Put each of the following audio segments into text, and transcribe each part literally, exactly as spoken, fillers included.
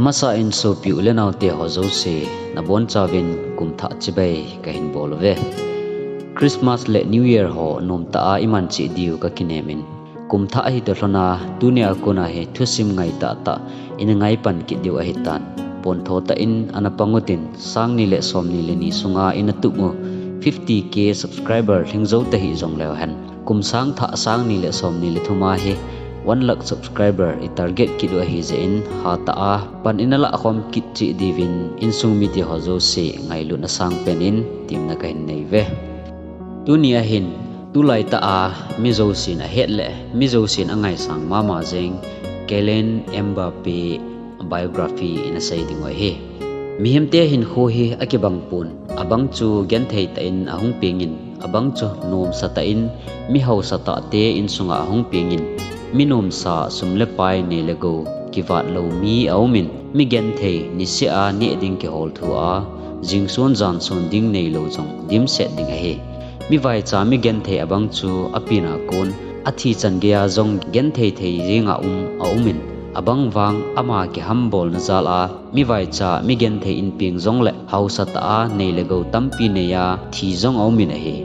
Masa in sopi u le naote ho jouse, nabonchauvin kumthah chibai kahin bol uve. Christmas le New Year ho nomtah a iman cheh diu kakinem in, kumthah ahi toh lhona, tunia kona hi thusim ngai tahtah ina ngaipan kit diu ahitan. Pontho tah in ana pang utin, sang ni le som ni le ni sunga ina tup u fifty K subscriber lhingjou tahih jongleu hen, kum sang thah sang ni le som ni le thum a hi one lakh subscriber i target kit u ahijeh in, hatah a pan ina lahkhom kit cheh diuvin insung mite ho jouse ngailutna sangpen in temna kahin nei uve. Tuni ahin, tulai tah a mi jousen ahet le mi jousen angaisang mama jeng Kylian Mbappe biography ina sei dingu ahi. Mihemte hinkho hi akibang pon, abang chu genthei tah in ahung pengin, abang chu nomsa tah in, mi haosa tahte insunga ahung pengin, mi nomsa, sum le pai, nei le gou kivat lou mi aumin, mi genthei, niseh a neh ding kihol thua, jingsun jansun ding neilou jong dimset ding ahi. Mi vaicha mi genthei abang chu apen a kon, athi chan geiya jong genthei thei jenga um aumin, abang vang ama kihambolna jal a mi vaicha mi genthei in peng jongle haosa tah a nei le gou tampi neiya thi jong aumin ahi.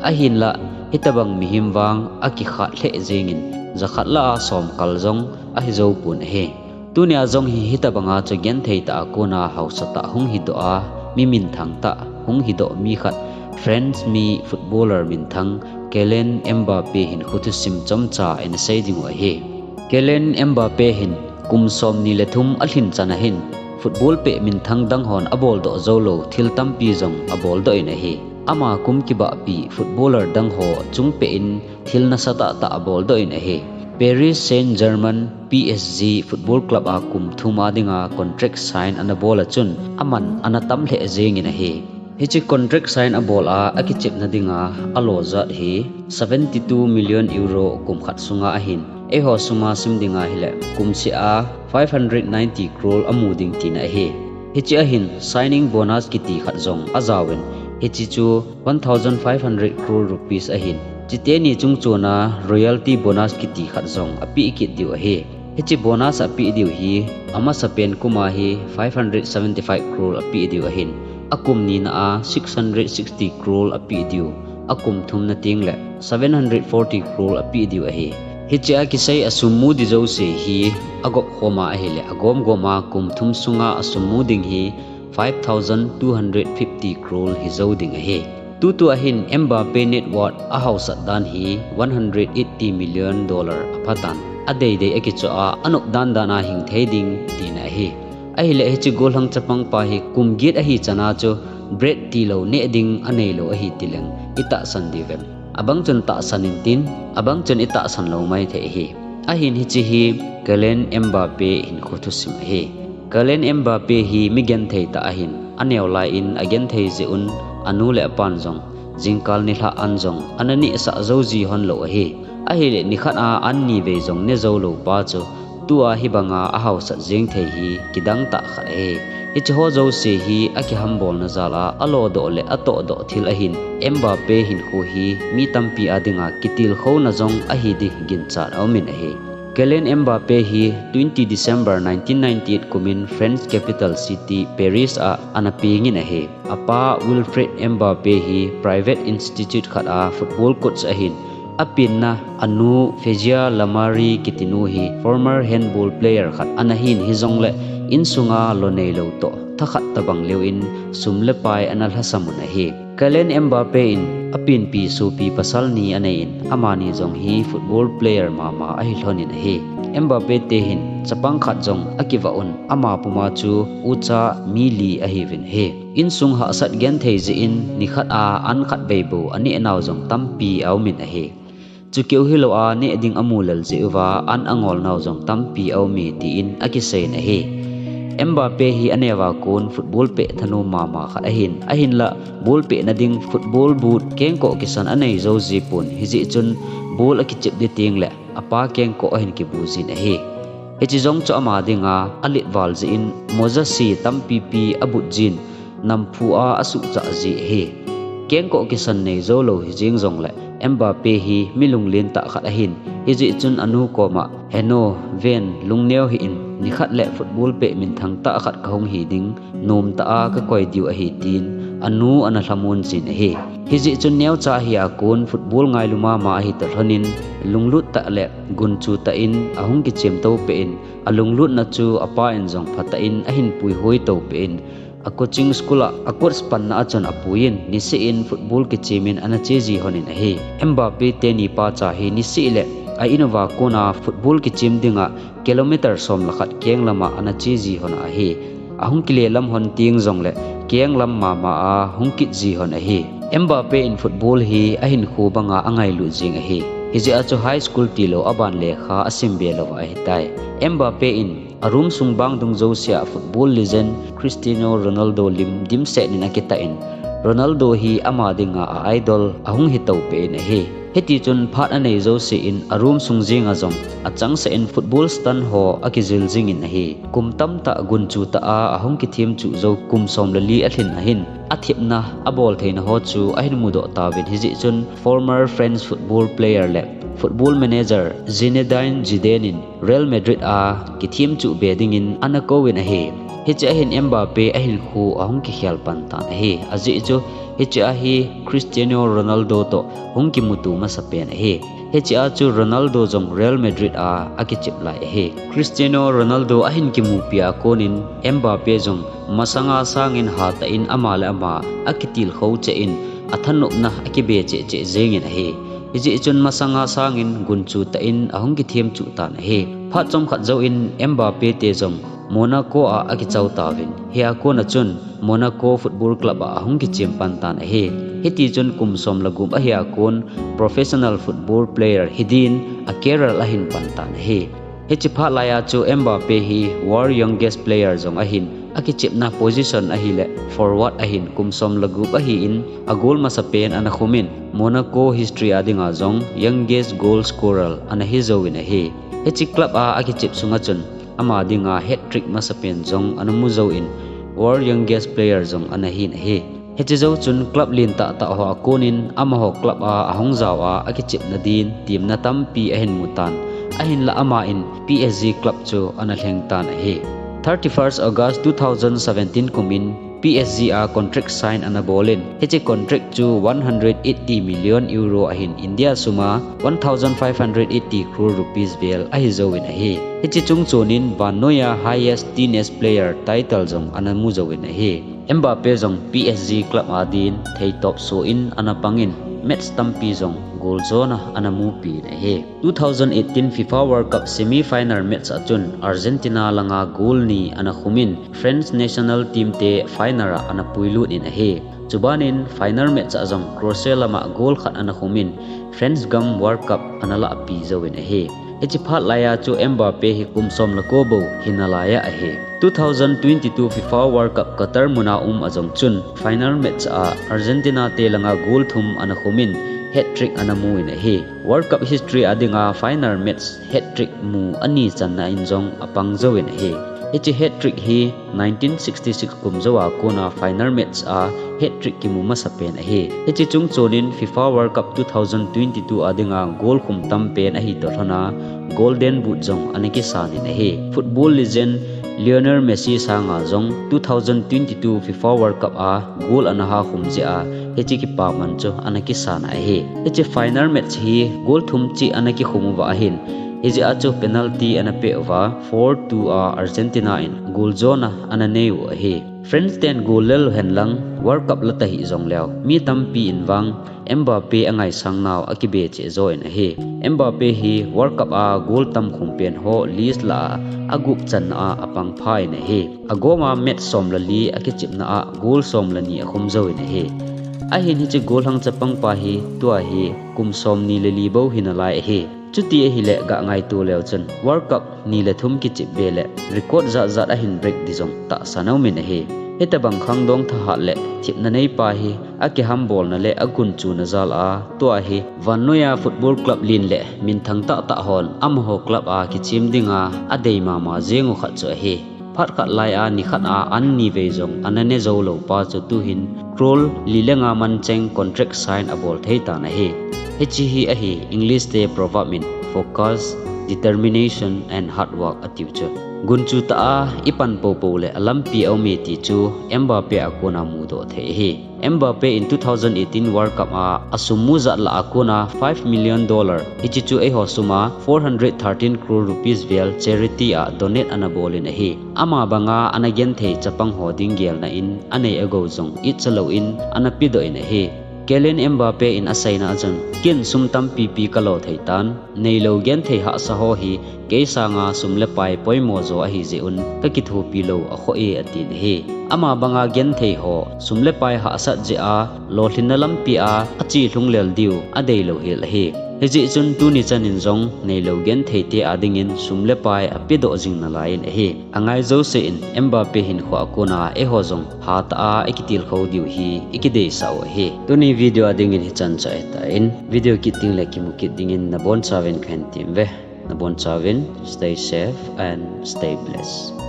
Ahinlah, hitobang mihem vang akikhat lheh jengin, jakhat lah a som kal jong ahi jou pon ahi. Tunia jong hi hitobanga chu genthei tah a kona haosa tah hung hidoh a, mi minthang tah hung hidoh mi khat, France mi footballer minthang Kylian Mbappe hinkho thusim chomcha ina sei dingu ahi. Kylian Mbappe hin kum som ni le thum alhin chan ahin, football peh minthang dang hon aboldoh joulou thil tampi jong aboldoh in ahi. Ama kum kibahpi footballer dang ho chung peh in thil nasa tahtah aboldoh in ahi. Paris Saint-Germain, P S G, football club a kum thum a dinga contract sign ana bol a chun, aman ana tam lheh jengin ahi. Hiche contract sign abol a akichepna dinga alo jat hi seventy two million euro kum khat sunga ahin, eiho suma sim dinga hile, kum seh a five hundred ninety crore amu ding tina ahi. Hiche ahin signing bonus kiti khat jong ajaovin, hiche chu one thousand five hundred crore rupees ahin, chuteni chungchona royalty bonus kiti khat jong apeh kit diu ahi. Hiche bonus apeh diu hi amasapen kum a hi five hundred seventy five crore apeh diu ahin, akum nina a six hundred sixty crore apeh diu, akum thumna tengle seven hundred forty crore apeh diu ahi. Hiche a kisei asum mu ding jouse hi agop khom a ahile, agom gom a kum thum sunga asum mu ding hi five thousand two hundred fifty crore hijou ding ahi. Tutu ahin Mbappe net worth ahaosat dan hi one hundred eighty million dollar aphatan, adeidei akichoh a anop dandan a hing thei ding tina ahi. Ahile hiche gollhang chapangpa hi kum get ahi chan a chu bread tilou neh ding aneilou ahi tileng itahsan diuvem? Abang chun tahsan intin, abang chun itahsan lou maithei ahi. Ahin hiche hi Kylian Mbappe hinkho thusim ahi. Kylian Mbappe hi mi genthei tah ahin, aneo lai in agenthei jeh un anu le apan jong jingkal nilhah an jong ana nehsah jou ji hon lou ahi. Ahile nikhat a an nivei jong ne joulou pa chu tua hibanga ahaosat jeng thei hi kidang tah khat ahi. Hiche ho jouse hi akihambolna jal a alodoh le atohdoh thil ahin, Mbappe hinkho hi mi tampi a dinga kitilkhouna jong ahi ding ginchat aumin ahi. Kylian Mbappe hi twenty December nineteen ninety-eight kumin France capital city Paris a ana pengin ahi. Apa Wilfried Mbappe hi private institute khat a football coach ahin, apenna anu Fezia Lamari kitinu hi former handball player khat ana hin, hijongle insunga lo neilou toh thakhat tobang leuvin sum le pai ana lhasam un ahi. Kylian Mbappe in apenpi sopi pasal ni anei in, amani jong hi football player mama ahi lhonin ahi. Mbappe te hin chapang khat jong akivah un, ama puma chu ucha mi li ahiuvin ahi. Insung hahsat genthei jeh in nikhat a an khatvei bou aneh nau jong tampi aumin ahi. Chukeu hilou a neh ding amu lel jeh uva an angol nau jong tampi aume tin akiseiyin ahi. Mbappe hi aneo a kon football peh thanom mama khat ahin, ahinlah ball pehna ding football boot kengkoh kisan anei jou jipon, hijeh chun ball akichep ding tengleh apa kengkoh ahin kibu jin ahi. Hiche jong chu ama dinga aletval jeh in moja se tampipi abut jin, namphu a asuhchah jeh ahi. Kengkoh kisan nei jou lou hi jeng jongle, Mbappe hi mi lunglen tah khat ahin, hijeh chun anu koma, "Henu, ven, lungneo hih in, nikhat le football peh minthang tah khat kahung hi ding, nom tah a kakoi diu ahi," tin anu ana lhamon jin ahi. Hijeh chun neocha hi a kon football ngailu mama ahi toh lhonin, lunglut tah le gunchu tah in ahung kichem to peh in, alunglutna chu apa in jong phatah in ahin puihoi to peh in, a coaching school a, a coach panna a chun apuiyin, niseh in football kichemin ana che ji lhonin ahi. Mbappe teni pacha hi niseh le a in uva kona football kichem dinga kilometer som le khat keng lama ana che ji lhon ahi. Ahung kile lam lhon teng jongle keng lam mama a hung kit ji lhon ahi. Mbappe in football hi ahinkho banga angailut jing ahi. Hijeh a chu high school tilou aban lekha asim be lou ahitai. Mbappe in a room sung bang dung jousea football legend Cristiano Ronaldo lim dimset in akitah in, Ronaldo hi ama dinga a idol ahung hi to peh in ahi. Hiti chun phat anei jouse in a room sung jenga jong achangseh in football stand ho akijil jingin ahi. Kum tamtah gunchu tah a ahung kithem chuh jou kum som le li alhin ahin, athepna abol theina ho chu ahin mudoh tauvin, hijeh chun former French football player le football manager Zinedine Zidane in Real Madrid a kithem chuh be dingin ana kouvin ahi. Hiche ahin Mbappe ahinkho ahung kikhel pan tan ahi. Ajeh chu hiche a hi Cristiano Ronaldo toh hung kimuto masapen ahi. Hiche a chu Ronaldo jong Real Madrid a akichep lai ahi. Cristiano Ronaldo ahin kimupi a konin Mbappe jong masanga sangin hatah in ama le ama akitilkhou cheh in athanopna akibe cheh cheh jengin ahi. Hijeh chun masanga sangin gunchu tah in ahung kithem chuh tan ahi. Phat chomkhat jouvin Mbappe te jong Monaco a akichao tauvin, hia kona chun Monaco Football Club a ahung kichem pan tan ahi. Hiti chun kum som le gup ahia kon professional football player hidin a career ahin pan tan ahi. Hiche phat laiya chu Mbappe hi world youngest player jong ahin, akichepna position ahile forward ahin, kum som le gup ahin a goal masapen ana khumin, Monaco history a dinga jong youngest goal scorer ana hi jouvin ahi. Hiche club a akichep sunga chun ama dinga hat-trick masapen jong ana mu jouvin, world youngest player jong ana hin ahi. Hiche jou chun club lentah tah ho a konin amaho club a ahung jao a akichepna din temna tampi ahin mu tan. Ahinla ama in P S G club chu ana lheng tan ahi. Thirty-first August two thousand seventeen kumin P S G a contract sign ana bolin, hiche contract chu one hundred eighty million euro ahin, India suma one thousand five hundred eighty crore rupees vel ahi jouvin ahi. Hiche chung chonin vannoiya highest teenage player title jong ana mu jouvin ahi. Mbappe jong P S G club a din theitop soh in ana pangin, match tampi jong goal jona ana mupi in ahi. Two thousand eighteen FIFA World Cup semi-final match a chun Argentina langa goal ni ana khumin, France national team te final a ana puilut in ahi. Chubanin final match a jong Croatia lama goal khat ana khumin, France gam World Cup ana lahpi jouvin ahi. Hiche phat laiya chu Mbappe hi kum som le ko bou hina laiya ahi. Two thousand twenty-two FIFA World Cup Qatar muna um a jong chun final match a Argentina te langa goal thum ana khumin hat-trick ana mu in ahi. World Cup history a dinga final match hat-trick mu ani channa in jong apang jouvin ahi. Hiche hat-trick hi nineteen sixty-six kum jou a kona final match a hat-trick kimu masapen ahi. Hiche chung chonin FIFA World Cup two thousand twenty-two a dinga goal khum tampen ahi toh lhona Golden Boot jong ana kisan in ahi. Football legend Lionel Messi sanga jong two thousand twenty-two FIFA World Cup a goal ana ha khum jeh a hiche kipaman chu ana kisan ahi. Hiche final match hi goal thum cheh ana kikhum uva ahin, hijeh a chu penalty ana peh uva four two a Argentina in goal jona ana nei u ahi. France ten goal lel u henlang World Cup la tahih jongleu, mi tampi in vang Mbappe angaisang nau akibe cheh jo in ahi. Mbappe hi World Cup a goal tam khum pen ho list lah a agup channa a apang pha in ahi. Agoma match som le li akichepna a goal som le ni akhum jouvin ahi. Ahin hiche goal hang chapang pa hi tua hi kum som ni le li bou hina lai ahi. Chuti ahile ga ngaito leu chun World Cup ni le thum kichep be le record jat jat ahin break di jong tahsan aumin ahi. Hitabang khangdong thahat le thepna neipa hi akihambolna le agunchuna jal a tua hi vannoiya football club len le minthang tahtah hon amaho club a kichem dinga adei mama jeng u khat chu ahi. Phat khat lai a ni khat a an ni vei jong ana ne jou lou pa chu tuhin crore li le nga man cheng contract sign abol thei tan ahi. Hiche hi ahi English te proverb in focus, determination and hard work atiu chu. Gunchu tah a i pan popo le alampi a um e ti chu Mbappe a kona mudoh thei ahi. Mbappe in two thousand eighteen World Cup a asum mu jat lah a kona five million dollar, hiche chu eiho sum a four hundred thirteen crore rupees vel charity a donate ana bol in ahi. Ama banga ana genthei chapang ho ding gelna in anei agou jong itcha lou in ana pedoh in ahi. Kylian Mbappe in aseina a chun, ken sum tampi pi kalo thei tan, neilou genthei hahsa ho hi kei sanga sum le pai poimo jo ahi jeh un kakithopi lou akhoh e atin ahi. Ama banga genthei ho sum le pai hahsat jeh a lolhinna lampi a ache lhung lel diu adeilou hel ahi. Hijeh chun tuni chan in jong neilou genthei te a dingin sum le pai apedoh jing nalai in ahi. Angai jouse in Mbappe hinkho a kona eiho jong hatah a ikitilkhou diu hi ikideisah u ahi. Tuni video a dingin hichan chu ahitan, video kit ding le kimu kit dingin nabonchauvin kahin temve. Nabonchauvin stay safe and stay blessed.